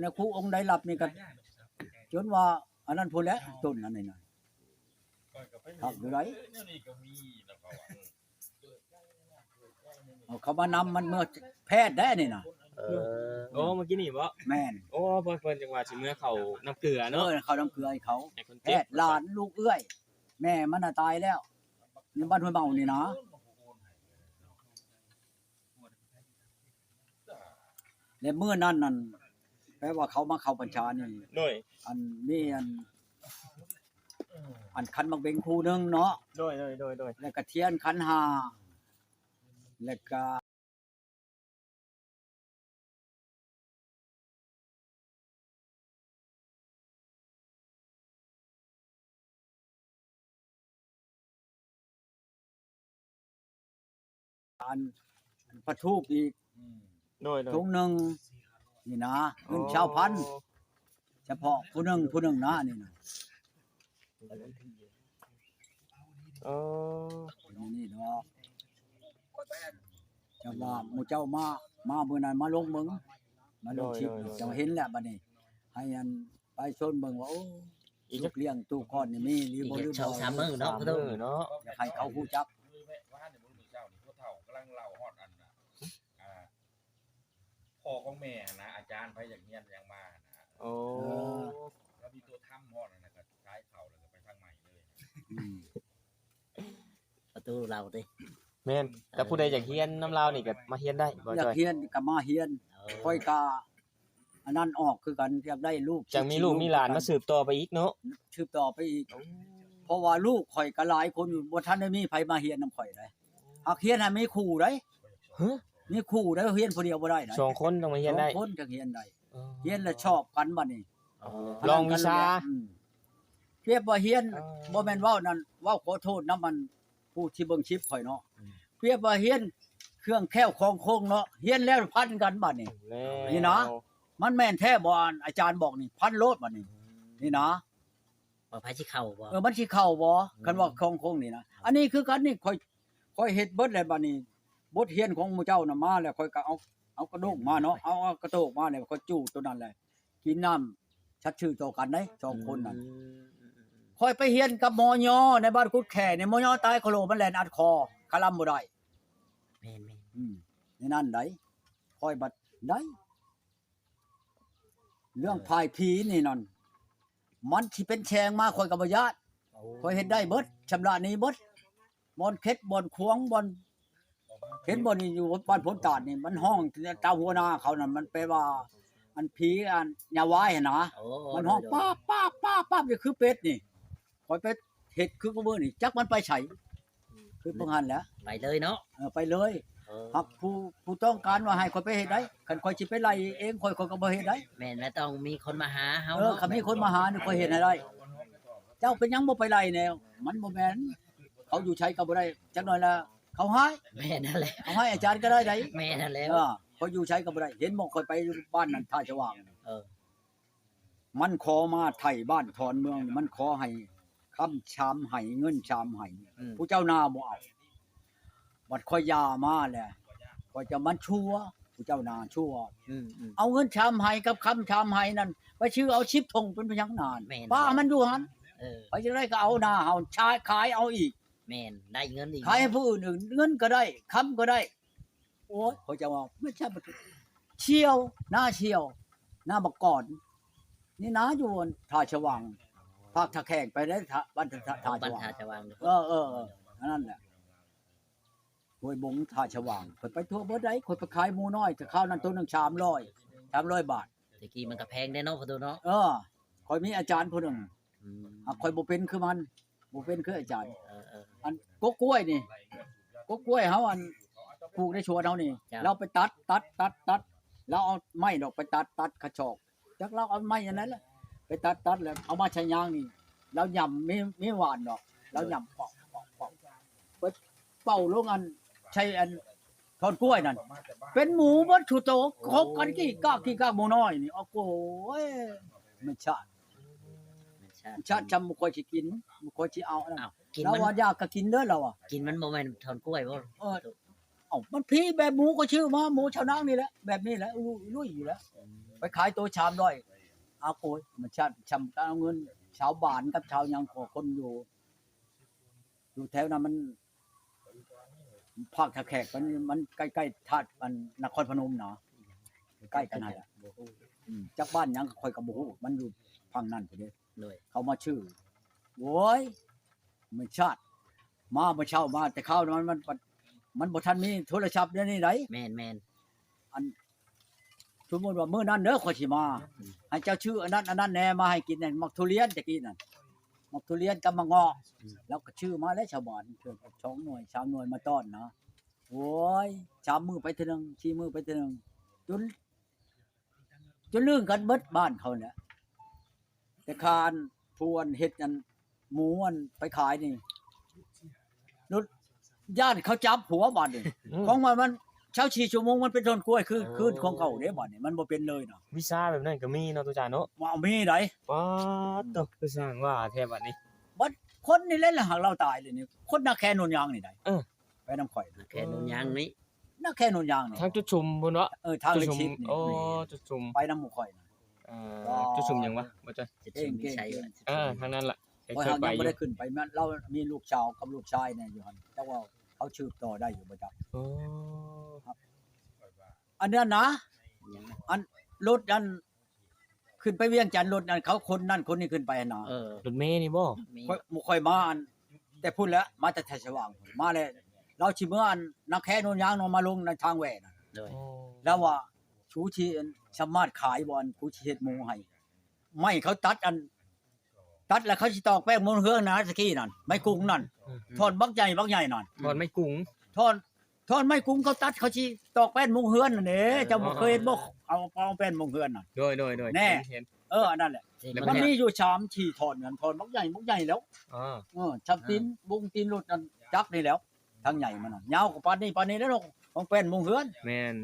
ແລະ ຄູອົງໃດລັບນີ້ກໍຈົນວ່າອັນນັ້ນພຸ້ນແຫຼະ ຕົ້ນອັນນີ້ນະ ຄັກຢູ່ໃດ. ເອົາເຂົ້າມານຳ ມັນເມືອແພດໄດ໋ອັນນີ້ນະ. ເອີ ໂອ້ ເມື່ອກີ້ນີ້ບໍ? ແມ່ນ. ໂອ້ ເພິ່ນ ເພິ່ນຈັ່ງວ່າຊິເມືອເຂົ້ານ້ຳເກືອເນາະ. ເອີ ເຂົ້ານ້ຳເກືອໃຫ້ເຂົາ ໃຫ້ຄົນເຈັບ ແພດ ຫຼານ ລູກເອື້ອຍ ແມ່ມັນນະຕາຍແລ້ວ ຢູ່ບ້ານຫ້ວຍເມົານີ້ນະ. ແລະ ມື້ນັ້ນນັ້ນ ແປວ່າເຂົາມາເຂົ້າພັນສານີ້ ໂດຍ ອັນ ມີອັນ ອັນຂັນໝາກເບັງຄູ່ໜຶ່ງເນາະ. ໂດຍ ໂດຍ ໂດຍ ໂດຍ. ແລ້ວກະທຽນຂັນຫ້າ ແລ້ວກະ ອັນ ອັນປະທູບອີກ ໂດຍ ໂດຍ ຖົງໜຶ່ງນີ້ນະ ເງິນຊາວພັນ ໂອ້ ສະເພາະຜູ້ໜຶ່ງ ຜູ້ໜຶ່ງນະ ນີ້ນະ. ເອີ ເປັນອັນນີ້ດອກ ຈັງວ່າໝູ່ເຈົ້າມາ ມາມື້ນັ້ນມາລົງເບິ່ງ ມາລົງຄລິບ ໂດຍ ໂດຍ ເຈົ້າເຫັນແລ້ວບັດນີ້ ໃຫ້ອັນປະຊາຊົນເບິ່ງວ່າ ໂອ້ ລູກລ້ຽງຕູ້ກ່ອນນີ້ມີຫຼືບໍ່ ຫຼືບໍ່ ສອງສາມມື້ເນາະ ສາມມື້ເນາະ ຢາກໃຫ້ເຂົາຮູ້ຈັກ. ມື້ວານນີ້ ມື້ເຊົ້ານີ້ ຜູ້ເຖົ້າກຳລັງເລົ່າຮອດອັນ ອ່າ ພໍ່ຂອງແມ່ຫັ້ນນະ ອາຈານ ໃຜຢາກຮຽນຫຍັງມາຫັ້ນນະ. ໂອ້ ລາວມີຕົວທຳຮອດຫັ້ນນະ ກໍຂາຍເຂົ້າແລ້ວກໍໄປທາງໃໝ່ເລີຍ. ອືມ ປະຕູເລົ່າຕິ ແມ່ນ. ແຕ່ຜູ້ໃດຢາກຮຽນນຳລາວນີ້ກໍມາຮຽນໄດ້ບໍ່? ຢາກຮຽນກໍມາຮຽນ. ເອີ ຂ້ອຍກໍອັນນັ້ນອອກຄືກັນ ຢາກໄດ້ລູກ ຈັ່ງມີລູກມີຫຼານມາສືບຕໍ່ໄປອີກເນາະ ສືບຕໍ່ໄປອີກ. ໂອ້ ເພາະວ່າລູກຂ້ອຍກໍຫຼາຍຄົນຢູ່ ບໍ່ທັນໄດ້ມີໃຜມາຮຽນນຳຂ້ອຍໄດ໋. ຫາກຮຽນໃຫ້ມີຄູ່ໄດ໋. ຮະ? ມີຄູ່ໄດ໋ ຮຽນຜູ້ດຽວບໍ່ໄດ້ໄດ໋. ສອງຄົນຕ້ອງມາຮຽນໄດ້ ສອງຄົນຈັ່ງຮຽນໄດ້. ອໍ ຮຽນແລ້ວຊອບກັນບັດນີ້. ອໍ ລອງວິຊາ. ອືມ ປຽບວ່າຮຽນ ອໍ ບໍ່ແມ່ນເວົ້ານັ້ນ ເວົ້າຂໍໂທດນຳອັນຜູ້ທີ່ເບິ່ງຄລິບຂ້ອຍເນາະ. ອືມ ປຽບວ່າຮຽນເຄື່ອງແຄ້ວຂອງຄົງເນາະ ຮຽນແລ້ວພັນກັນບັດນີ້. ແລ້ວ ນີ້ນະ ມັນແມ່ນແທ້ບໍ່ ອາຈານບອກນີ້ ພັນໂລດບັດນີ້. ອືມ ນີ້ນະ ວ່າໃຜຊິເຂົ້າບໍ່? ເອີ ມັນຊິເຂົ້າບໍ່? ອືມ ຄັນວ່າຂອງຄົງນີ້ນະ. ອັນນີ້ຄືກັນນີ້ ຂ້ອຍ ຂ້ອຍເຮັດເບິດແລ້ວບັດນີ້ ບົດຮຽນຂອງໝູ່ເຈົ້ານະມາແລ້ວ ຂ້ອຍກໍເອົາ ເອົາກະໂດກມາເນາະ ເອົາ ເອົາກະໂຕກມາແລ້ວ ຂ້ອຍຈູດໂຕນັ້ນແຫຼະ ກິນນ້ຳສັດຊື່ຕໍ່ກັນເດ້ ສອງຄົນນັ້ນ. ອືມ ຂ້ອຍໄປຮຽນກັບໝໍຍໍໃນບ້ານກຸດແຂ້ນີ້ ໝໍຍໍຕາຍໂຄໂລ ມັນແລ່ນອັດຄໍ ຄະລຳບໍ່ໄດ້. ແມ່ນໆ ອືມ ໃນນັ້ນໃດ໋ ຂ້ອຍບັດໄດ້ ເລື່ອງ ເອີ ພາຍຜີນີ້ນັ້ນ ມັນຊິເປັນແສງມາ ຂ້ອຍກໍບໍ່ຢ້ານ. ໂອ້ ຂ້ອຍເຮັດໄດ້ເບິດ ຊຳລະໜີເບິດ. ບ່ອນເຂັດ ບ່ອນຂວາງ ບ່ອນ ເຫັນບໍ່ນີ້ ຢູ່ບ້ານໂພນຕາດນີ້ ມັນຮ້ອງຕາມຫົວໜ້າເຂົານັ້ນ ມັນແປວ່າ ອັນຜີອັນຍາວາຍຫັ້ນນະ. ໂອ້ ມັນຮ້ອງ ໂດຍໆ ປາບ ປາບ ປາບ ປາບ ຢູ່ຄືເປັດນີ້. ຂ້ອຍໄປເຮັດຄືມື້ນີ້ ຈັກມັນໄປໃສ. ອືມ ຄືພວກຫັ້ນແຫຼະ ໄປເລີຍເນາະ. ເອີ ໄປເລີຍ. ເອີ ຫາກຜູ້ ຜູ້ຕ້ອງການວ່າໃຫ້ຂ້ອຍໄປເຮັດໄດ້ ຄັນຂ້ອຍຊິໄປໄລ່ເອງ ຂ້ອຍ ຂ້ອຍກໍບໍ່ເຮັດໄດ້. ແມ່ນ ແລ້ວຕ້ອງມີຄົນມາຫາເຮົາ. ເອີ ເນາະ ຄັນມີຄົນມາຫານີ້ ຂ້ອຍເຮັດໃຫ້ໄດ້. ເຈົ້າເປັນຫຍັງບໍ່ໄປໄລ່ແດ່? ມັນບໍ່ແມ່ນ ເຂົາຢູ່ໃສກໍບໍ່ໄດ້ ຈັກໜ້ອຍລະເຂົາຮ້າຍ. ແມ່ນຫັ້ນແຫຼະ ເຂົາຮ້າຍອາຈານກໍໄດ້ໃດ໋. ແມ່ນຫັ້ນແຫຼະ. ເອີ ຂ້ອຍຢູ່ໃສກໍບໍ່ໄດ້ ເຫັນບໍ່ ຂ້ອຍໄປຢູ່ບ້ານນັ້ນ ທ່າສະຫວ່າງ. ເອີ ມັນຂໍມາໄຖ່ບ້ານຖອນເມືອງ ມັນຂໍໃຫ້ຄຳຊາມໄຫ ເງິນຊາມໄຫ. ອືມ ຜູ້ເຈົ້ານາບໍ່ເອົາ ບັດຂ້ອຍຢ່າມາແຫຼະ ຂ້ອຍຈະມັນຊົ່ວ ຜູ້ເຈົ້ານາຊົ່ວ. ອືມໆ ເອົາເງິນຊາມໄຫກັບຄຳຊາມໄຫນັ້ນ ໄປຊື້ເອົາສິບຖົງເປັນພະຍັງນານ. ແມ່ນ ປະມັນຢູ່ຫັ້ນ. ເອີ ໃຜຈັ່ງໃດກໍເອົານາເຮົາ ຂາຍ ຂາຍເອົາອີກ. ແມ່ນ ໄດ້ເງິນອີກ ຂາຍໃຫ້ຜູ້ອື່ນອີກ ເງິນກໍໄດ້ ຄຳກໍໄດ້. ໂອ້ຍ ຂ້ອຍຈະວ່າ ມັນຊ່າງ ສ່ຽວ ນາສ່ຽວ ນາບັກກອນ ນີ້ນາ ຢູ່ທ່າສະຫວ່າງ ພາກທ່າແຂກໄປໄດ້ ທ່າ ບ້ານທ່າ ທ່າສະຫວ່າງ. ບ້ານທ່າສະຫວ່າງ. ເອີ ເອີ ເອີ ອັນນັ້ນແຫຼະ ຫ້ວຍບົງ ທ່າສະຫວ່າງ. ຂ້ອຍໄປທົ່ວເບິດໃດ໋ ຂ້ອຍໄປຂາຍໝູນ້ອຍ ແຕ່ຄາວນັ້ນໂຕໜຶ່ງສາມຮ້ອຍ ສາມຮ້ອຍບາດ. ແຕ່ກີ້ມັນກໍແພງເດ້ເນາະ ພໍ່ຕູ້ເນາະ. ເອີ ຂ້ອຍມີອາຈານຜູ້ໜຶ່ງ ອືມ ຫາກຂ້ອຍບໍ່ເປັນຄືມັນ ບໍ່ເປັນຄືອາຈານ. ເອີໆ ອັນກົກກ້ວຍນີ້ ກົກກ້ວຍເຮົາ ອັນ ປູກໃນສວນເຮົານີ້ ເຈົ້າ ລາວໄປຕັດ ຕັດ ຕັດ ຕັດ ລາວເອົາໄມ້ດອກໄປຕັດ ຕັດຂະຈອກ ຈັກລາວເອົາໄມ້ອັນນັ້ນແຫຼະ ໄປຕັດ ຕັດແລ້ວເອົາມາໃສ່ຍາງນີ້ ລາວຫຍ້ຳ ມີ ມີຫວ່ານດອກ ລາວຫຍ້ຳ ປອກ ປອກ ປອກ ໄປເປົ່າລົງ ອັນ ໃສ່ ອັນ ທ່ອນກ້ວຍນັ້ນ ເປັນໝູເບິດສູ່ໂຕ ໂອ້ ຄົບກັນກີ້ກາກ ກີ້ກາກ ໝູນ້ອຍນີ້. ໂອ້ໂຫ ມັນຊາດ ມັນຊາດ ຊາດ ຊຳບໍ່ຄ່ອຍຊິກິນ ບໍ່ຄ່ອຍຊິເອົາ. ເອົ້າ ກິນ ລາວວ່າຢາກກໍກິນເດີ ລາວວ່າ ກິນມັນບໍ່ແມ່ນທ່ອນກ້ວຍບໍ່? ເອີ ເອົ້າ ມັນພີແບບໝູຂ້ອຍຊື້ມາ ໝູຊາວນາງນີ້ແຫຼະ ແບບນີ້ແຫຼະ ລຸຍໆຢູ່ແລ້ວ. ອືມ ໄປຂາຍໂຕສາມຮ້ອຍ ເອົາໂກຍ ມັນຊາດຊ່ຳກັນເອົາເງິນ ຊາວບ້ານກັບຊາວຫຍັງ ກໍຄົນຢູ່ ຢູ່ແຖວນັ້ນມັນ ພາກທ່າແຂກ ມັນ ມັນໃກ້ໆ ທາດ ອັນ ນະຄອນພະນົມນະ ໃກ້ກັນຫັ້ນແຫຼະ ບໍ່ຮູ້ ອືມ ຈັກບ້ານຫຍັງຂ້ອຍກໍບໍ່ຮູ້ ມັນຢູ່ຝັ່ງນັ້ນພຸ້ນເດ້ ໂດຍ ເຂົາມາຊື້ ໂອ້ຍ ມື້ຊາດ ມາມື້ເຊົ້າມາ ແຕ່ຄາວນັ້ນມັນ ມັນ ມັນບໍ່ທັນມີໂທລະສັບແນວນີ້ໃດ໋ ແມ່ນໆ ອັນ ສົມມຸດວ່າມື້ນັ້ນເດີຂ້ອຍຊິມາ ອືມ ໃຫ້ເຈົ້າຊື້ອັນນັ້ນອັນນັ້ນແດ່ມາໃຫ້ກິນ ໝາກທຸລຽນຕະກີ້ນັ້ນ ໝາກທຸລຽນກັບໝາກເງາະ ອືມ ລາວກໍຊື້ມາແລ້ວຊາວບ້ານ ສອງໜ່ວຍສາມໜ່ວຍມາຕ້ອນນະ ໂອ້ຍ ສາມມື້ໄປເທື່ອໜຶ່ງ ສີ່ມື້ໄປເທື່ອໜຶ່ງ ຈົນ ຈົນລຶ້ງກັນເບິດບ້ານເຂົາແຫຼະ ແຕ່ຄານຜູ້ອັນເຮັດອັນໝູອັນໄປຂາຍນີ້ ລຸດ ຢ້ານເຂົາຈັບຫົວບາດນີ້ ອືມ ຂອງວ່າມັນຊາວສີ່ຊົ່ວໂມງ ມັນເປັນທ່ອນກ້ວຍຄື ເອີ ຄືນຂອງເຂົາເດ້ບາດນີ້ ມັນບໍ່ເປັນເລີຍນະ ວິຊາແບບນັ້ນກໍມີເນາະ ຕຸຈານເນາະ ວ່າມີໃດ໋ ປາດໂທ້ ຄືຊ່າງວ່າແທ້ບາດນີ້ ບັດຄົນນີ້ແຫຼະ ຫາກລາວຕາຍເລີຍນີ້ ຄົນນາແຄໂນນຍາງນີ້ໃດ໋ ເອີ ໄປນຳຂ້ອຍ ນາແຄໂນນຍາງນີ້ ນາແຄໂນນຍາງນີ້ ທາງຈຸດຊຸມພຸ້ນເນາະ ເອີ ທາງເລກສິບນີ້ ໂອ້ ຈຸດຊຸມ ໄປນຳໝູ່ຂ້ອຍນະ ເອີ ຈຸດຊຸມຫຍັງວະ ບໍ່ຈັກ ຈຸດຊຸມມີໄຊ ເອີ ທາງນັ້ນລະ ຂ້ອຍຫາຍັງບໍ່ໄດ້ຂຶ້ນໄປ ແມ່ນລາວມີລູກສາວກັບລູກຊາຍແດ່ຢູ່ຫັ້ນ ຈັກວ່າເຂົາສືບຕໍ່ໄດ້ຢູ່ບໍ່ຈັກ ໂອ້ ອັນນັ້ນນະ ອັນລົດອັນ ຂຶ້ນໄປວຽງຈັນ ລົດອັນເຂົາຄົນນັ້ນຄົນນີ້ຂຶ້ນໄປຫັ້ນນະ ເອີ ລົດເມນີ້ບໍ່ ຂ້ອຍ ໝູ່ຂ້ອຍມາອັນ ແຕ່ພຸ້ນແຫຼະ ມາແຕ່ໄທສະຫວ່າງ ມາແລ້ວ ລາວຊິເມືອອັນນາແຄໂນນຍາງເນາະ ມາລົງໃນທາງແຫວ່ນະ ໂດຍ ລາວວ່າ ຊູຊິອັນສາມາດຂາຍບໍ່ ອັນກູຊິເຮັດໝູໃຫ້ ໄມ້ເຂົາຕັດອັນ ຕັດແລ້ວເຂົາຊິຕອກແປ້ນມຸງເຮືອນນະ ຕະກີ້ນັ້ນ ໄມ້ກຸງນັ້ນ ອືມ ທ່ອນບັກໃຫຍ່ ບັກໃຫຍ່ນັ້ນ ທ່ອນໄມ້ກຸງ ທ່ອນ ທ່ອນໄມ້ກຸງເຂົາຕັດ ເຂົາຊິຕອກແປ້ນມຸງເຮືອນນັ້ນເດ້ ເອີ ເຈົ້າບໍ່ເຄີຍເຫັນບໍ່ ເອີ ເອົາ ເອົາແປ້ນມຸງເຮືອນນັ້ນ ໂດຍ ໂດຍ ໂດຍ ແນ່ ເຫັນ ເຫັນ ເອີ ອັນນັ້ນແຫຼະ ມັນມີຢູ່ສາມສີ່ທ່ອນນັ້ນ ທ່ອນບັກໃຫຍ່ ບັກໃຫຍ່ແລ້ວ ເອີ ຊ່ຳຕີນ ເອີ ວົງຕີນລົດອັນຈັກນີ້ແຫຼ້ວ ທັງໃຫຍ່ມັນນະ ຍາວກວ່າປານນີ້ ປານນີ້ແຫຼະເນາະ ຂອງແປ້ນມຸງເຮືອນ ແມ່ນ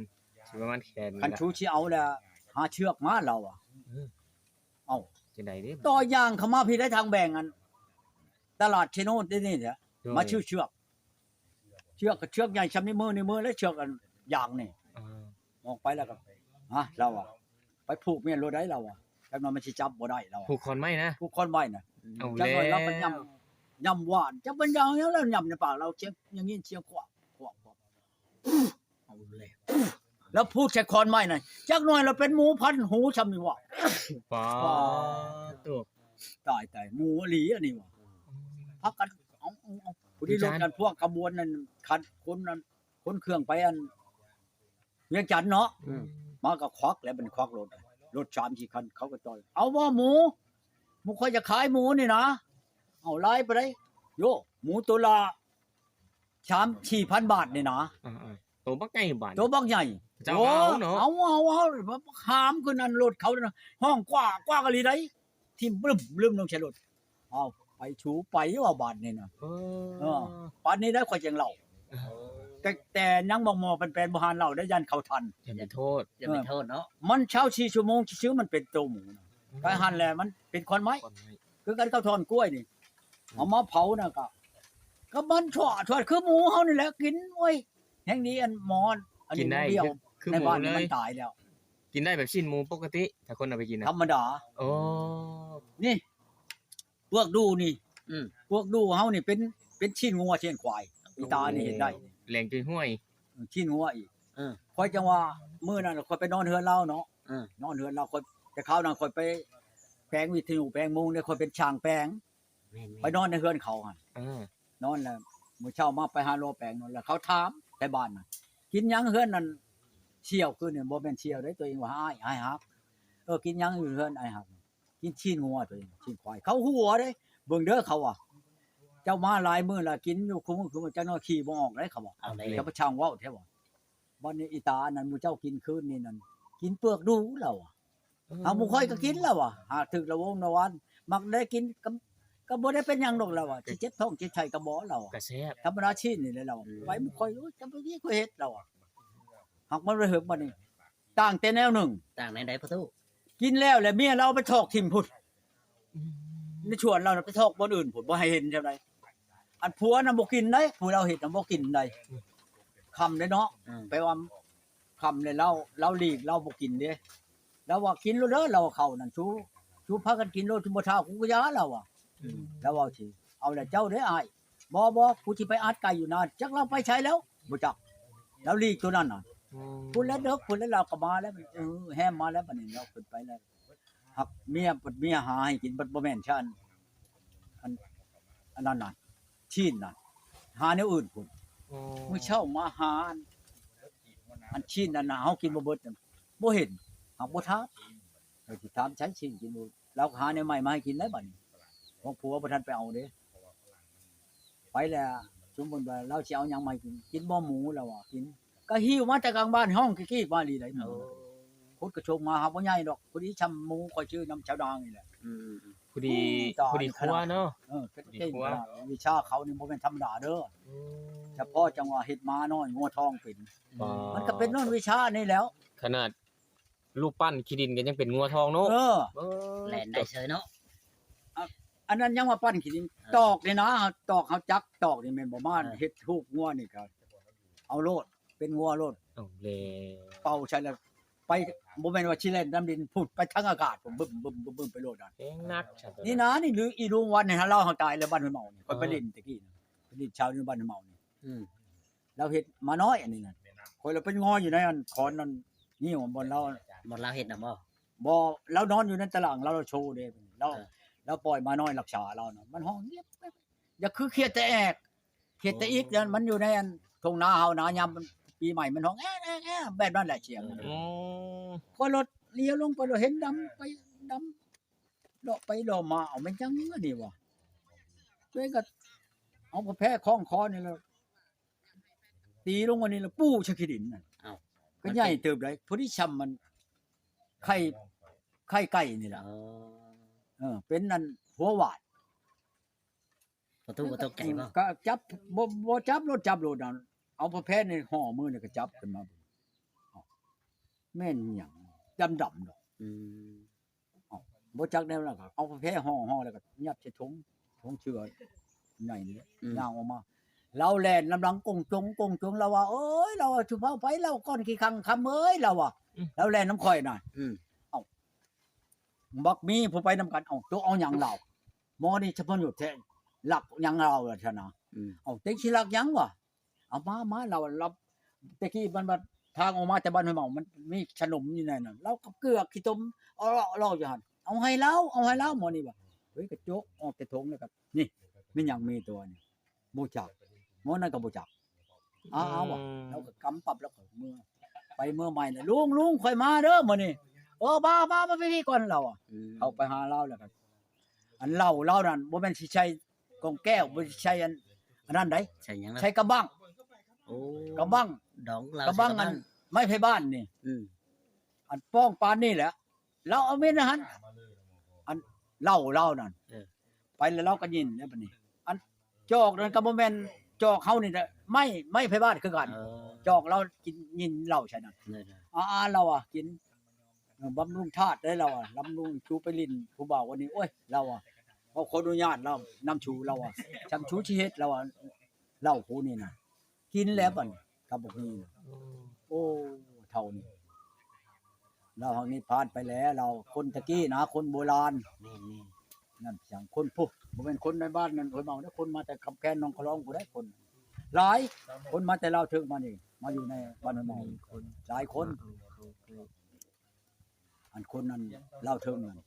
ຊິປະມານແຂນ ຄັນຊູຊິເອົາແລ້ວ ຫາເຊືອກມາ ລາວວ່າ ເອີ ເອົ້າ ຈັ່ງໃດເດ້ ຕໍ່ຢ່າງເຂົ້າມາພີ້ໄດ້ທາງແບ່ງອັນຕະຫຼາດເຊໂນດນີ້ແຫຼະ ໂດຍ ມາຊື້ເຊືອກ ເຊືອກກໍເຊືອກໃຫຍ່ຊ່ຳນິ້ວມື ນິ້ວມື ແລະເຊືອກອັນຢາງນີ້ ເອີ ອອກໄປແລ້ວກໍ ຮະ ລາວວ່າ ໄປຜູກແມ່ນໂລດໃດ ລາວວ່າ ຈັກໜ່ອຍມັນຊິຈັບບໍ່ໄດ້ ລາວວ່າ ຜູກຂອນໄມ້ນະ ຜູກຂອນໄມ້ນະ ເອົາ ຈັກໜ່ອຍລາວກໍຫຍ້ຳ ແລ້ວ ຫຍ້ຳຫວານ ຈັກມັນຫຍັງແລ້ວ ຫຍ້ຳໃນປາກລາວ ສຽງ ໄດ້ຍິນສຽງຄວກ ຄວກ ຄວກ ເອົາແລ້ວ ແລ້ວຜູກໃສ່ຂອນໄມ້ນັ້ນ ຈັກໜ່ອຍລະເປັນໝູພັນຫູຊ່ຳນີ້ຫວາ ປາດໂທ້ ຕາຍໆ ໝູອີ່ຫຼີອັນນີ້ຫວາ ພາກັນ ເອົາ ເອົາ ເອົາ ຜູ້ທີ່ລົດກັນ ພວກຂະບວນນັ້ນ ຄັນຄົນນັ້ນ ຂົນເຄື່ອງໄປອັນວຽງຈັນເນາະ ອືມ ມາກໍຄວັກແລ້ວ ເປັນຄວັກລົດ ລົດສາມສີ່ຄັນ ເຂົາກໍຕໍ່ ເອົາບໍ່ໝູ ໝູຂ້ອຍຈະຂາຍໝູນີ້ນະ ເອົາຫຼາຍປານໃດ ໂຢ ໝູໂຕລະ ສາມສີ່ພັນບາດນີ້ນະ ອ່າໆ ໂຕບັກໃຫຍ່ບາດ ໂຕບັກໃຫຍ່ ເຈົ້າກໍເອົາເນາະ ໂອ້ ເອົາ ເອົາ ເອົາ ຫາມຂຶ້ນອັນລົດເຂົານະ ຮ້ອງກວ້າກວ້າກະລີໃດ ຖິ້ມບຶ້ມບຶ້ມລົງໃສ່ລົດ ເອົາ ໄປຊູໄປວ່າບາດນີ້ນະ ເອີ ເອີ ປານນີ້ໄດ໋ຂ້ອຍຈັ່ງເລົ່າ ເອີ ແຕ່ ແຕ່ຍັງໝໍ່ໆແປນໆ ບໍ່ຫານເລົ່າໄດ໋ ຢ້ານເຂົາທັນ ຢ່າໄປໂທດ ຢ່າໄປໂທດເນາະ ມັນຊາວສີ່ຊົ່ວໂມງຊື່ໆ ມັນເປັນໂຕໝູນະ ອືມ ໄປຫັ້ນແຫຼະ ມັນເປັນຂອນໄມ້ ຂອນໄມ້ ຄືກັນກັບທ່ອນກ້ວຍນີ້ ອືມ ເອົາມາເຜົານະ ກະ ກໍມັນຊອດ ຊອດຄືໝູເຮົານີ້ແຫຼະກິນ ໂອ້ຍ ແຮງດີອັນໝໍອັນ ອັນນີ້ ກິນໄດ້ ໝໍດຽວ ຄື ຄື ໃນບ້ານ ໝູເລີຍ ມັນຕາຍແລ້ວ ກິນໄດ້ແບບຊີ້ນໝູປົກກະຕິ ຖ້າຄົນເອົາໄປກິນນະ ທຳມະດາ ໂອ້ ນີ້ ເປືອກດູ່ນີ້ ອືມ ເປືອກດູ່ເຮົານີ້ເປັນ ເປັນຊີ້ນງົວຊີ້ນຄວາຍ ອີຕານີ້ເຫັນໄດ້ ແຫຼງຈຸຍຫ້ວຍ ຊີ້ນງົວອີກ ເອີ ຂ້ອຍຈັ່ງວ່າ ມື້ນັ້ນຂ້ອຍໄປນອນເຮືອນລາວເນາະ ເອີ ນອນເຮືອນລາວ ຂ້ອຍ ແຕ່ຄາວນັ້ນຂ້ອຍໄປແປງວິທະຍຸ ແປງໂມງເດ້ ຂ້ອຍເປັນຊ່າງແປງ ແມ່ນໆ ໄປນອນໃນເຮືອນເຂົາຫັ້ນ ເອີ ນອນແລ້ວ ມື້ເຊົ້າມາໄປຫາລໍແປງນອນ ແລ້ວເຂົາຖາມແຕ່ບ້ານນະ ກິນຫຍັງເຮືອນນັ້ນສ່ຽວ ຄືນີ້ບໍ່ແມ່ນສ່ຽວເດ້ ຕົວເອງວ່າອ້າຍ ອ້າຍຮັກ ເອີ ກິນຫຍັງຢູ່ເຮືອນອ້າຍຮັກ ກິນຊີ້ນງົວ ຕົວເອງຊີ້ນຄວາຍ ເຂົາຫົວເດ້ ເບິ່ງເດີ ເຂົາວ່າ ເຈົ້າມາຫຼາຍມື້ລະ ກິນຢູ່ຄູ່ມື້ຄືມື້ ຈັກໜ້ອຍຂີ້ບໍ່ອອກເດ້ ເຂົາວ່າ ເອົາແລ້ວ ເຈົ້າໄປຊ່າງເວົ້າແທ້ວ່າ ບັດນີ້ອີຕາອັນນັ້ນ ໝູ່ເຈົ້າກິນຄືນນີ້ນັ້ນ ກິນເປືອກດູ່ ລາວວ່າ ເອີ ເອົາ ໝູ່ຂ້ອຍກໍກິນ ລາວວ່າ ຫາກຖືກລະວົງລະວານ ມັກໄດ້ກິນ ກໍ ກໍບໍ່ໄດ້ເປັນຫຍັງດອກ ລາວວ່າ ຊິເຈັບທ້ອງເຈັບໄສ້ກໍບໍ່ ລາວວ່າ ກໍແຊບ ທຳມະດາຊີ້ນນີ້ແຫຼະ ລາວວ່າ ອືມ ໄປໝູ່ຂ້ອຍ ໂອ້ຍ ຈະໄປນີ້ຂ້ອຍເຮັດ ລາວວ່າ ຫາກມັນໄດ້ເຫິກບັດນີ້ ຕ່າງແຕ່ແນວໜຶ່ງ ຕ່າງແນວໃດພໍ່ຕູ້ ກິນແລ້ວ ແລ້ວເມຍລາວເອົາໄປຖອກຖິ້ມພຸ້ນ ອືມ ໃນສວນລາວນະ ໄປຖອກບ່ອນອື່ນພຸ້ນ ບໍ່ໃຫ້ເຫັນຈັ່ງໃດ ອັນຜົວນະບໍ່ກິນໃດ໋ ຜູ້ລາວເຮັດນະບໍ່ກິນໃດ໋ ອືມ ຄ່ຳເດ້ເນາະ ອືມ ແປວ່າຄ່ຳແລ້ວລາວ ລາວຫຼີກ ລາວບໍ່ກິນເດ້ ລາວວ່າ ກິນໂລດເດີ ລາວວ່າ ເຂົ້ານັ້ນ ຊູ ຊູພາກັນກິນໂລດ ບໍ່ຖ້າກູກໍຢ່າ ລາວວ່າ ລາວເວົ້າຊີ້. ເອົາແຫຼະເຈົ້າເດ້ອ້າຍ. ບໍ່ ບໍ່ ກູຊິໄປອັດໄກ່ຢູ່ນາ. ຈັກລາວໄປໃສແລ້ວ ບໍ່ຈັກ ລາວຫຼີກໂຕນັ້ນນະ. ພຸ້ນແຫຼະເດິກ ພຸ້ນແຫຼະ ລາວກໍມາແລ້ວ ເອີ ແຮມມາແລ້ວ. ບັດນີ້ລາວຂຶ້ນໄປແລ້ວ ຮັກເມຍ ບັດເມຍຫາໃຫ້ກິນ ບັດບໍ່ແມ່ນຊັ້ນ ອັນ ອັນນັ້ນນະ ຊີ້ນນະ ຫາແນວອື່ນພຸ້ນ. ມື້ເຊົ້າມາຫາ ອັນ ອັນຊີ້ນນັ້ນນະ ເຮົາກິນບໍ່ເບິດ ບໍ່ເຫັນ ຫາກບໍ່ຖາມ ເຮົາຊິຖາມໃສ ຊີ້ນກິນບໍ່ ລາວກໍຫາແນວໃໝ່ມາໃຫ້ກິນແລ້ວບັດນີ້. ຂອງຜົວບໍ່ທັນໄປເອົາເດ້. ໄປແລ້ວ ສົມມຸດວ່າລາວຊິເອົາຫຍັງມາໃຫ້ກິນ ກິນບໍ່ໝູ ລາວວ່າ ກິນ ກໍຫິ້ວມາແຕ່ກາງບ້ານ ຮ້ອງກີ້ໆມາອີ່ຫຼີໃດ. ເອີ ຄົນກໍສົ່ງມາ ຫາບໍ່ໃຫຍ່ດອກ ພໍດີຊ່ຳໝູຂ້ອຍຊື້ນຳຊາວນາງນີ້ແຫຼະ. ອືມ ພໍດີ ອືມ ພໍດີຄົວເນາະ. ເອີ ພໍດີຄົວ. ວິຊາເຂົານີ້ບໍ່ແມ່ນທຳມະດາເດີ. ອືມ ສະເພາະຈັ່ງວ່າເຮັດໝານ້ອຍງົວທອງເປັນ. ປາ ມັນກໍເປັນຍ້ອນວິຊານີ້ແຫຼ້ວ. ຂະໜາດ ຮູບປັ້ນຂີ້ດິນກໍຍັງເປັນງົວທອງເນາະ. ເອີ ເອີ ແລ່ນໄດ້ເຊີຍເນາະ. ອະ ອັນນັ້ນຍັງວ່າປັ້ນຂີ້ດິນ ເອີ ຕອກນີ້ນະ ຕອກເຮົາຈັກຕອກນີ້ແມ່ນບໍ່ ມາ ເອີ ເຮັດຮູບງົວນີ້ກໍເອົາໂລດ ເປັນງົວໂລດ. ເອົາແລ້ວ ເປົ່າໃສ່ແລ້ວໄປ ບໍ່ແມ່ນວ່າຊິແລ່ນນຳດິນພຸ້ນ ໄປທາງອາກາດພຸ້ນ ບຶ້ມໆໆໄປໂລດນັ້ນ. ແຮງໜັກຊັ້ນ ນີ້ນະ ນີ້ຫຼືອີລຸງວັນນີ້ ລາວຫາຕາຍແລ້ວ ບ້ານຫ້ວຍເມົານີ້ ຂ້ອຍໄປຫຼິ້ນຕະກີ້ນະ ໄປຫຼິ້ນຊາວຢູ່ບ້ານຫ້ວຍເມົານີ້. ອືມ ລາວເຮັດໝານ້ອຍອັນນີ້ນະ ຂ້ອຍລະໄປງໍ້ຢູ່ໃນອັນຂອນນັ້ນ ນີ້ບ່ອນລາວ ບ່ອນລາວເຮັດນະບໍ່? ບໍ່ ລາວນອນຢູ່ໃນຕາລ່າງ ລາວ ລາວໂຊເດ້. ລາວ ເອີ ລາວປ່ອຍໝານ້ອຍລັກສາລາວນະ ມັນຮ້ອງງຽບ ຢ່າຄືຂຽດຕາແອກ ຂຽດຕາອິກນັ້ນ ມັນຢູ່ໃນອັນທົ່ງນາເຮົານະ ຍາມປີໃໝ່ມັນຮ້ອງແອກໆໆ ແບບນັ້ນແຫຼະສຽງ. ອືມ ຂ້ອຍລົດລ້ຽວລົງໄປ ເຫັນດຳໄປດຳ ເລາະໄປເລາະມາ ເອົາແມ່ນຫຍັງອັນນີ້ວະ ໂດຍກໍເອົາຜ້າແພຄ້ອງຄໍນີ້ແລ້ວ ຕີລົງອັນນີ້ແລ້ວປູໃສ່ຂີ້ດິນນັ້ນ. ເອົ້າ ກໍໃຫຍ່ເຕີບໃດ ພໍດີຊ່ຳມັນໄຂ່ ໄຂ່ໄກ່ນີ້ລະ. ອໍ ເອີ ເປັນອັນຫົວຫວາດ. ປະຕູບໍ່ຕົກໃຈບໍ່? ກໍຈັບ ບໍ່ ບໍ່ຈັບໂລດ ຈັບໂລດນັ້ນ ເອົາຜ້າແພນີ້ຫໍ່ມືນີ້ກໍຈັບຂຶ້ນມາເບິ່ງ ເອົ້າ ແມ່ນຫຍັງ ດຳໆດອກ. ອືມ ເອົ້າ ບໍ່ຈັກແນວນັ້ນ ເອົາຜ້າແພຫໍ່ໆແລ້ວກໍຍັດໃສ່ຖົງ ຖົງເສື້ອໃຫຍ່ນີ້ແຫຼະ. ອືມ ຍ່າງອອກມາ ລາວແລ່ນນຳຫຼັງກົງຈົງ ກົງຈົງ ລາວວ່າ ໂອ້ຍ ລາວວ່າ ສຸພາວໄປ ລາວກ່ອນຂີ້ຄັງຄຳເອີຍ ລາວວ່າ. ອືມ ລາວແລ່ນນຳຂ້ອຍນະ. ອືມ ເອົ້າ ບັກມີຜູ້ໄປນຳກັນ ເອົ້າ ໂຕເອົາຫຍັງລາວ ໝໍນີ້ສະພະໂຍດແທ້ ລັກຫຍັງລາວລະຊັ້ນນະ. ອືມ ເອົ້າ ເຕັງຊິລັກຫຍັງວະ? ເອົາມາ ມາ ລາວ ລາວ ແຕ່ກີ້ມັນວ່າທາງອອກມາແຕ່ບ້ານຫ້ວຍເມົາ ມັນມີຂະໜົມຢູ່ໃນນັ້ນ ລາວກັບເກືອກຂີ້ຕົມເລາະໆຢູ່ຫັ້ນ ເອົາໃຫ້ລາວ ເອົາໃຫ້ລາວ ໝໍນີ້ວ່າ. ເຮີ້ຍ ກະຈົກອອກແຕ່ຖົງແລ້ວກໍ ນີ້ ແມ່ນຫຍັງມີຕົວນີ້ ບໍ່ຈັກ ໝໍນັ້ນກໍບໍ່ຈັກ. ອ້າວ ອືມ ລາວກໍກຳປັບ ລາວກໍເມືອ ໄປເມືອໃໝ່ແລ້ວ ລຸງ ລຸງ ຂ້ອຍມາເດີມື້ນີ້. ເອີ ມາ ມາ ມາໄປພີ້ກ່ອນ ລາວອະ. ອືມ ເຂົ້າໄປຫາລາວແລ້ວກໍ ອັນເຫຼົ້າລາວນັ້ນ ບໍ່ແມ່ນຊິໃສ່ກອງແກ້ວ ບໍ່ໄດ້ໃສ່ອັນ ອັນນັ້ນໃດ ໃສ່ຫຍັງລະ? ໃສ່ກະບັງ. ໂອ້ ກະບັງ ດອງເຫຼົ້າ ກະບັງ ໃສ່ກະບັງ ອັນໄມ້ໄຜ່ບ້ານນີ້. ອືມ ອັນປ້ອງປານນີ້ແຫຼະ ລາວເອົາເມັນຫັ້ນ ອັນເຫຼົ້າລາວນັ້ນ. ເອີ ໄປແລ້ວລາວກໍຍິນແລ້ວບັດນີ້ ອັນຈອກນັ້ນກໍບໍ່ແມ່ນຈອກເຮົານີ້ແຫຼະ ໄມ້ ໄມ້ໄຜ່ບ້ານຄືກັນ. ເອີ ຈອກລາວກິນ ຍິນເຫຼົ້າໃສ່ນັ້ນ. ເອີ ອາໆ ລາວວ່າກິນ ເອີ ບຳລຸງທາດໄດ໋ ລາວວ່າ ບຳລຸງ ຊູໄປຫຼິ້ນຜູ້ບ່າວອັນນີ້ ໂອ້ຍ ລາວວ່າ ເຮົາຂໍອະນຸຍາດລາວນຳຊູ ລາວວ່າ ຊ່ຳຊູຊິເຮັດ ລາວວ່າ ເຫຼົ້າຜູ້ນີ້ນະ ກິນແລ້ວບັດນີ້ ກັບບັກມີນະ. ໂອ້ ໂອ້ ເຖົ້ານີ້ ລາວຫາກນິບພານໄປແລ້ວ ລາວຄົນຕະກີ້ນະ ຄົນໂບລານ. ແມ່ນໆ ນັ້ນຫຍັງ ຄົນຜູ້ ບໍ່ແມ່ນຄົນໃນບ້ານນັ້ນ ຫ້ວຍເມົາເດ້ ຄົນມາແຕ່ຄຳແຄນ ໜອງຂະຫຼອງ ຜູ້ໃດ ຄົນຫຼາຍ ຄົນມາແຕ່ລາວເທິງມານີ້ ມາຢູ່ໃນບ້ານຫ້ວຍເມົາ ຫຼາຍຄົນ. ອັນຄົນນັ້ນລາວເທິງນັ້ນ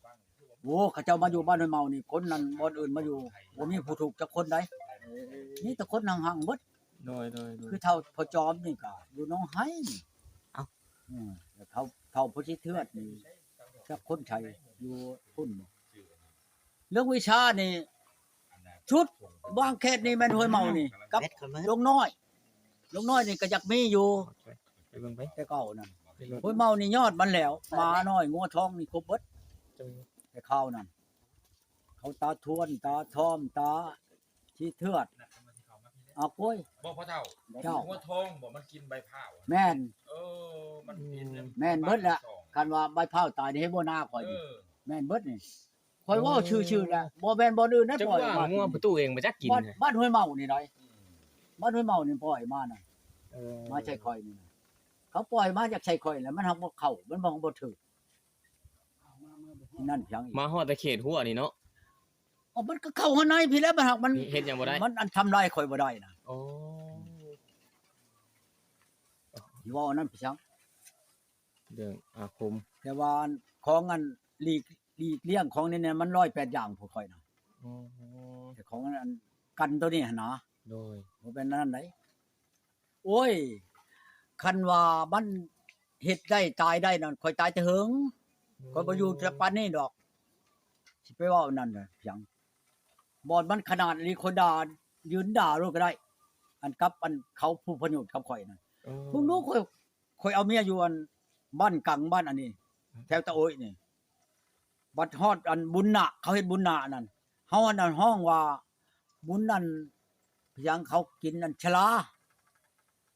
ໂອ້ ເຂົາເຈົ້າມາຢູ່ບ້ານຫ້ວຍເມົານີ້ ຄົນນັ້ນບ່ອນອື່ນມາຢູ່ ບໍ່ມີຜູ້ຖືກຈັກຄົນໃດ໋ ມີແຕ່ຄົນຮັ່ງໆເບິດ. ໂດຍໆໆ ຄືເຖົ້າພໍ່ຈອມນີ້ກະຢູ່ໜອງໄຮນີ້. ເອົ້າ ເອີ ແລ້ວເຖົ້າ ເຖົ້າພໍ່ຊິເທືອດນີ້ ຈັກຄົນໃດຢູ່ພຸ້ນ. ເລື່ອງວິຊານີ້ ຊຸດວາງເຂດນີ້ແມ່ນຫ້ວຍເມົານີ້ ກັບ ເວັດກ່ອນເບິ່ງ ດົງນ້ອຍ ດົງນ້ອຍນີ້ກໍຢາກມີຢູ່ ໄປເບິ່ງໄປ ແຕ່ເກົ່ານັ້ນ ໄປໂລດ ຫ້ວຍເມົານີ້ຍອດມັນແລ້ວ ໝານ້ອຍ ງົວທອງນີ້ຄົບເບິດ. ແຕ່ຄາວນັ້ນ ເຂົາຕາທວນ ຕາທອມ ຕາຂີ້ເທືອດ ອາໂກຍ ບໍ່ພໍ່ເຖົ້າ ເຈົ້າ ງົວທອງບໍ່ ມັນກິນໃບພ້າວ ແມ່ນ ເອີ ມັນກິນ ແມ່ນເບິດແຫຼະ ຄັນວ່າໃບພ້າວຕາຍນີ້ ເຮັດບໍ່ນາຂ້ອຍນີ້ ເອີ ແມ່ນເບິດນີ້. ຂ້ອຍເວົ້າຊື່ໆແຫຼະ ບໍ່ແມ່ນບ່ອນອື່ນນະ ປ່ອຍມາ ງົວປະຕູເອງມາຈັກກິນ ບ້ານ ບ້ານຫ້ວຍເມົານີ້ໃດ ບ້ານຫ້ວຍເມົານີ້ປ່ອຍມານະ. ເອີ ມາໃສ່ຂ້ອຍນີ້ນະ ເຂົາປ່ອຍມາຈາກໃສ່ຂ້ອຍແຫຼະ ມັນຫາກບໍ່ເຂົ້າ ມັນບໍ່ ບໍ່ຖືກ ນັ້ນຫຍັງອີກ ມາຮອດແຕ່ເຂດຮົ້ວນີ້ເນາະ. ເອົາ ມັນກໍເຂົ້າຮອດໃນພີ້ແຫຼະ ມັນຫາກມັນ ເຮັດຫຍັງບໍ່ໄດ້ ມັນອັນທຳລາຍຂ້ອຍບໍ່ໄດ້ນະ. ອໍ ຊິເວົ້າອັນນັ້ນໄປຫຍັງ ເລື່ອງອາຄົມ ແຕ່ວ່າອັນຂອງອັນຫຼີກ ຫຼີກລ້ຽງຂອງນີ້ນະ ມັນຮ້ອຍແປດຢ່າງພວກຂ້ອຍນະ. ອໍ ແຕ່ຂອງອັນກັນໂຕນີ້ຫັ້ນນະ ໂດຍ ບໍ່ແມ່ນອັນນັ້ນໃດ. ໂອ້ຍ ຄັນວ່າມັນເຮັດໄດ້ຕາຍໄດ້ນັ້ນ ຂ້ອຍຕາຍແຕ່ເຫິງ. ອືມ ຂ້ອຍບໍ່ຢູ່ແຕ່ປານນີ້ດອກ ຊິໄປເວົ້າອັນນັ້ນນະຫຍັງ. ບ່ອນມັນຂະໜາດອີ່ຫຼີ ຂ້ອຍດ່າ ຢືນດ່າໂລດກໍໄດ້ ອັນກັບອັນເຂົາຜູ້ພະໂຍດກັບຂ້ອຍນັ້ນ. ເອີ ເບິ່ງດູ ຂ້ອຍ ຂ້ອຍເອົາເມຍຢູ່ອັນບ້ານກັງ ບ້ານອັນນີ້ ແຖວຕາໂອ້ຍນີ້ ບັດຮອດອັນບຸນນະ ເຂົາເຮັດບຸນນະນັ້ນ ເຮົາອັນນັ້ນຮ້ອງວ່າບຸນນັ້ນ ຫຍັງ ເຂົາກິນອັນຊະລາ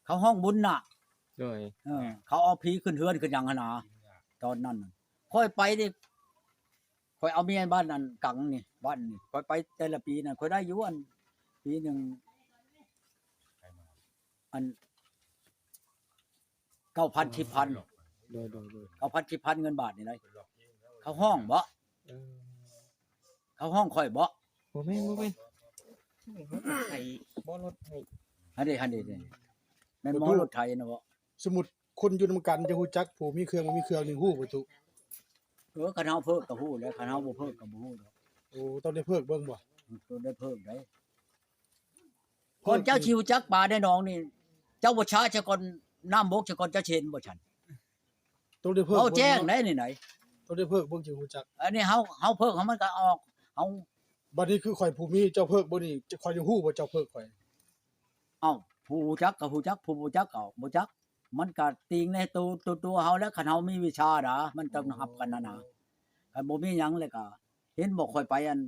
ເຂົາຮ້ອງບຸນນະ. ໂດຍ ເອີ ເຂົາເອົາຜີຂຶ້ນເຮືອນຂຶ້ນຫຍັງຫັ້ນນະ. ຕອນນັ້ນຂ້ອຍໄປນີ້ ຂ້ອຍເອົາເມຍບ້ານອັນກັງນີ້ ບ້ານນີ້ ຂ້ອຍໄປແຕ່ລະປີນັ້ນ ຂ້ອຍໄດ້ຢູ່ອັນປີໜຶ່ງ ອັນ ເກົ້າພັນ ສິບພັນ ໂດຍ ໂດຍ ໂດຍ ເກົ້າພັນ ສິບພັນ ເງິນບາດນີ້ໄດ໋. ເຂົາຮ້ອງບໍ? ເອີ ເຂົາຮ້ອງຂ້ອຍບໍ? ບໍ່ແມ່ນ ບໍ່ແມ່ນ ໄຖ ບໍ່ ລົດໄຖ ຫັ້ນເດ ຫັ້ນເດ ແມ່ນບໍ່ ລົດໄຖນະບໍ? ສົມມຸດຄົນຢູ່ນຳກັນຈະຮູ້ຈັກຜູ້ມີເຄື່ອງບໍ່ມີເຄື່ອງນີ້ ຮູ້ບໍ່ຕຸ? ເອີ ຄັນເຮົາເພີກກໍຮູ້ແຫຼະ ຄັນເຮົາບໍ່ເພີກກໍບໍ່ຮູ້ດອກ. ໂອ້ ຕ້ອງໄດ້ເພີກເບິ່ງບໍ? ຕ້ອງໄດ້ເພີກໄດ໋. ກ່ອນເຈົ້າຊິຮູ້ຈັກປາໃນໜອງນີ້ ເຈົ້າບໍ່ຊາຊະກ່ອນ ນ້ຳບົກຊະກ່ອນ ເຈົ້າຊິເຫັນບໍ່ຊັ້ນ? ຕ້ອງໄດ້ເພີກ ເວົ້າແຈ້ງໄດ໋ນີ້ໃດ໋. ຕ້ອງໄດ້ເພີກເບິ່ງຈຶ່ງຮູ້ຈັກ. ອັນນີ້ເຮົາ ເຮົາເພີກ ເຮົາ ມັນກໍອອກ ເຮົາ ບັດນີ້ຄືຂ້ອຍຜູ້ມີ ເຈົ້າເພີກເບິ່ງນີ້ ຂ້ອຍຈະຮູ້ບໍ່ ເຈົ້າເພີກຂ້ອຍ? ເອົ້າ ຜູ້ຮູ້ຈັກກໍຮູ້ຈັກ ຜູ້ບໍ່ຈັກກໍບໍ່ຈັກ. ມັນກໍຕິງໃນໂຕ ໂຕ ຕົວເຮົາແຫຼະ ຄັນເຮົາມີວິຊານະ ມັນຕ້ອງຮັບກັນຫັ້ນນະ. ຄັນບໍ່ມີຫຍັງແລ້ວກໍ ເຫັນບໍ່ ຂ້ອຍໄປອັນ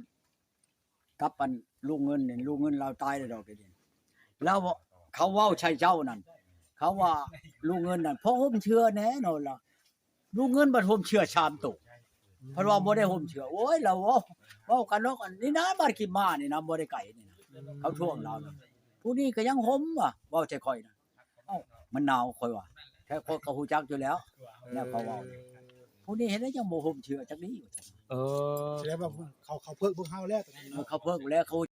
ກັບອັນລຸງເງິນນີ້ ລຸງເງິນລາວຕາຍແລ້ວດອກດຽວນີ້. ລາວ ເຂົາເວົ້າໃສ່ເຈົ້ານັ້ນ ເຂົາວ່າລຸງເງິນນັ້ນພໍຮົ່ມເຊື່ອແດ່ເນາະລະ. ລຸງເງິນບັດຮົ່ມເຊື່ອສາມໂຕ ເພິ່ນວ່າບໍ່ໄດ້ຮົ່ມເຊື່ອ. ໂອ້ຍ ລາວເວົ້າ ເວົ້າກັນເນາະ ອັນນີ້ນະ ບ້ານກິມມານີ້ນະ ບໍ່ໄດ້ໄກນີ້ນະ ເຂົາທວງລາວນະ. ຜູ້ນີ້ກໍຍັງຮົ່ມວ່າ ເວົ້າໃສ່ຂ້ອຍນະ. ເອົ້າ ມັນໜາວ ຂ້ອຍວ່າ ແທ້ຂ້ອຍກໍຮູ້ຈັກຢູ່ແລ້ວ ແນວເຂົາເວົ້າ. ຜູ້ນີ້ເຮັດໃດຈັ່ງບໍ່ຮົ່ມເຊື່ອຈັກດີ ວ່າຊັ້ນ. ເອີ ສະແດງວ່າເຂົາ ເຂົາເພີກເບິ່ງເຮົາແລ້ວ ເອີ ເຂົາເພີກແລ້ວ ເຂົາ